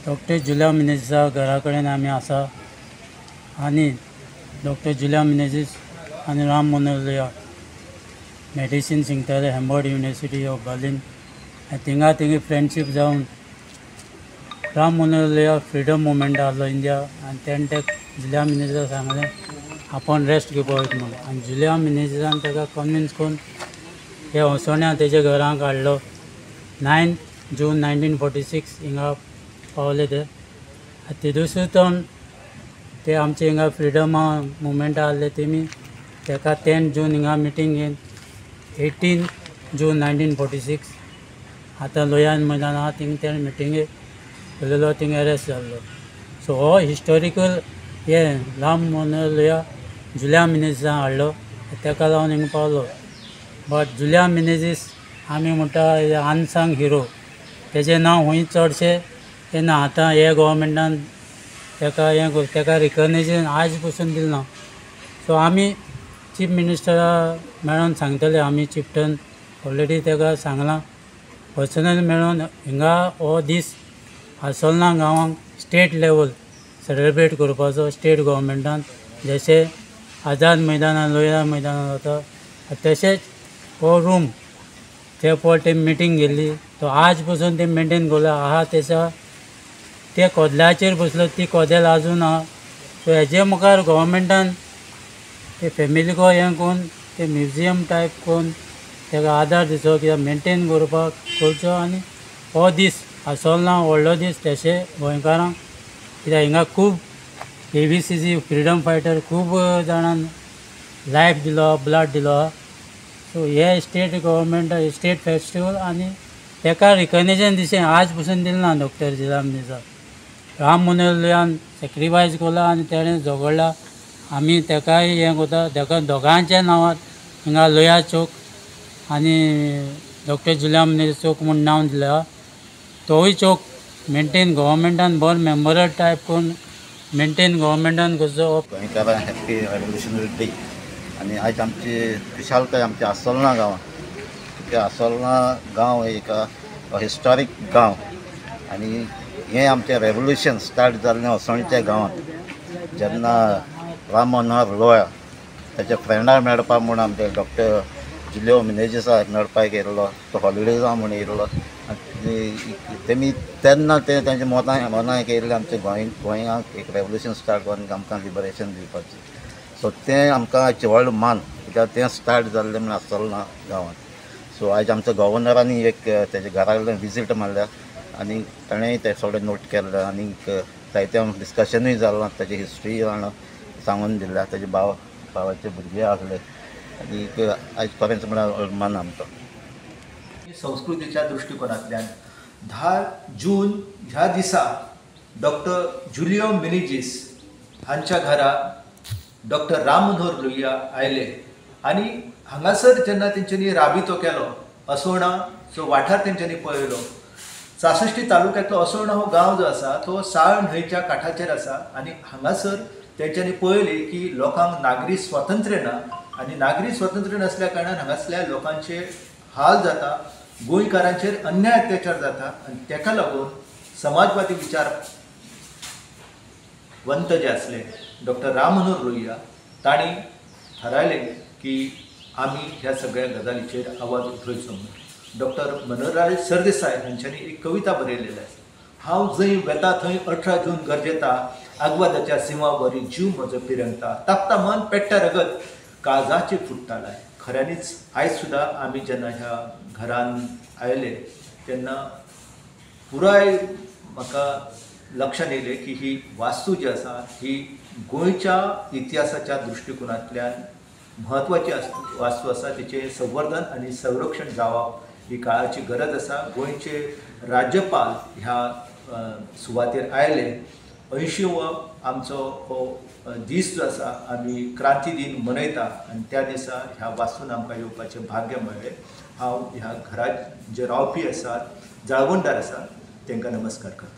Doctor जुलिया मिनेझीसा घरा कडेन आमी आसा आनी डॉक्टर जुलिया मिनेझीस आनी राम मनोहर लोहिया मेडिसीन शिकताले हॅम्बर्ड युनिवर्सिटी ऑफ बर्लिन. थिंगा थिंगा फ्रेंडशीप जावन राम मनोहर लोहिया फ्रिडम मुवमेंट आहलो इंडिया आनी तेणें ते जुलिया मिनेझीसाक सांगलें आपूण रेस्ट घेवपा वयता म्हणून आनी जुलिया मिनेझीसान ताका कन्विन्स करून हे हसोण्या तेज्या घरांक हाडलो. 9 जून 1946 हिंगा पावले ते. तेदूसून ते आमचे हिंगा फ्रिडम मुवमेंट आहले तेमी तेका 10 जून हिंगा मिटींग घेवन 18 जून 1946 आतां लोहिया मैदान आहा थिंग तेणें मिटिंगेक उलयलो, थिंग अरेस्ट जाल्लो. सो हो हिस्टोरिकल हे राम मनोहर लोहिया जुलिया मिनेझीसान हाडलो तेका लागून हिंगा पावलो. बट जुलिया मिनेझीस आमी म्हणटा अनसंग हिरो, तेजें नांव खूंय चडशें येना. आतां हे गोवोरमेंटान तेका हें तेका रिकग्निशन आयज पसून दिलें ना. सो आमी चीफ मिनिस्टरा मेळोन सांगतले, आमी चिफ्टन ऑलरेडी तेका सांगलां पर्सनल मेळोन हिंगा हो दीस आसोलना गांवांक स्टेट लेवल सेलिब्रेट करपाचो स्टेट गोवोरमेंटान, जशें आझाद मैदानान लोहिया मैदानान जाता तशेंच हो रूम ते पळय ते मिटींग गेल्ली तो आज पसून ते मेंटेन केलो आहा. तेच्या ते कोदल्याचेर बसलो ती कोदेल आजून आहा. सो हेजे मुखार गोवोरमेंटान ते फॅमिलीको हें करून ते म्युजियम टायप करून तेका आदार दिवचो कित्याक मेंटेन करपाक करचो. आनी हो दीस आसोलना व्हडलो दीस तशें गोंयकारांक, कित्याक हिंगा खूब ABCG freedom fighter खूब जाणान लायफ दिलो, ब्लड दिलो. सो हे स्टेट गव्हर्मेंट स्टेट फेस्टिवल आनी तेका रिकग्निशन दिशें आज पसून दिलें ना. डॉक्टर जुलिया मिनेझीसाक राम मनोहर लोहियान सेक्रिफायस केला आनी तेणें झगडला. आमी तेकाय हें करता, तेका दोगांच्या नांवार हिंगा लोहिया चौक आनी डॉक्टर जुलिया मिनेझीस चौक म्हूण नांव दिलां. तोवूय चौक मेंटेन गव्हर्मेंटान बरो मेमोरियल टायप करून मेंटेन गव्हर्मेंटान करचो. गोंयकारां हॅप्पी रेवोल्युशनरी डे. आनी आयज आमची खुशालकाय आमच्या आसोलना गांवांत, कित्याक आसोलना गांव एक हिस्टॉरीक गांव आनी हें आमचें रेवोल्युशन स्टार्ट जाल्लें असोळणेच्या गांवांत, जेन्ना राम मनोहर लोहिया ताच्या फ्रेंडाक मेळपाक म्हूण आमचे डॉक्टर जुलियो मिनेझीसाक मेळपाक येयल्लो, तो हॉलिडेजा म्हूण येयल्लो. आनी तेमी तेन्ना ते तेंच्या मनाक येयल्लें आमच्या गोंयांक एक रेवोल्युशन स्टार्ट करून आमकां लिबरेशन दिवपाचें. सो तें आमकां आयचें व्हड मान, कित्याक तें स्टार्ट जाल्लें म्हूण आसोलना गांवांत. सो आयज आमच्या गव्हर्नरांनी एक तेज्या घरा कडेन विजीट मारल्या आनी ताणेंय तें सगळें नोट केलें आनी जायतें डिस्कशनूय जालां, ताजी हिस्ट्री सांगून दिल्या, ताजे भावाचे भुरगे आसले आनी आयज खरेंच म्हळ्यार अभिमान आमचो. संस्कृतीच्या दृश्टिकोनांतल्यान 10 जून ह्या दिसा डॉक्टर जुलियो मिनेझीस हांच्या घरा डॉक्टर राम मनोहर लोहिया आयले आनी हांगासर जेन्ना तेंच्यांनी राबितो केलो, असोळणाचो वाठार तेंच्यांनी पळयलो. सासश्टी तालुक्यांतलो असोळणा हो गांव जो आसा तो साळ न्हंयच्या काठाचेर आसा आनी हांगासर तेंच्यांनी पळयलें की लोकांक नागरी स्वातंत्र्य ना आनी नागरी स्वातंत्र्य नासल्या कारणान हांगासल्या लोकांचे हाल जाता, गोंयकारांचेर अन्याय अत्याचार जाता आनी तेका लागून समाजवादी विचार वंत जे आसले डॉक्टर राम मनोहर लोहिया तांणी थारायलें की आमी ह्या सगळ्या गजालीचेर आवाज उठोवचो म्हणून. डॉक्टर मनोहरराय सरदेसाय हांच्यांनी एक कविता बरयलेली आसा. हांव जंय वेता थंय 18 जून गरजेता, आगवादाच्या सिंवा वरी जीव म्हजो पिरंगता, तापता मन पेट्टा रगत काळजाचे फुट्टालाय. खऱ्यांनीच आयज सुद्दां आमी जेन्ना ह्या घरान आयले तेन्ना पुराय म्हाका लक्षांत येयलें की ही वास्तू जी आसा ही गोंयच्या इतिहासाच्या दृश्टिकोनांतल्यान म्हत्वाची वास्तू आसा. तिचें संवर्धन आनी संरक्षण जावप ही काळाची गरज आसा. गोंयचे राज्यपाल ह्या सुवातेर आयले. 80वो आमचो हो दीस जो आसा आमी क्रांती दिन मनयता आनी त्या दिसा ह्या वास्तून आमकां येवपाचें भाग्य मेळ्ळें. हांव ह्या घरांत जे रावपी आसात, जाळवणदार आसात, तांकां नमस्कार करता.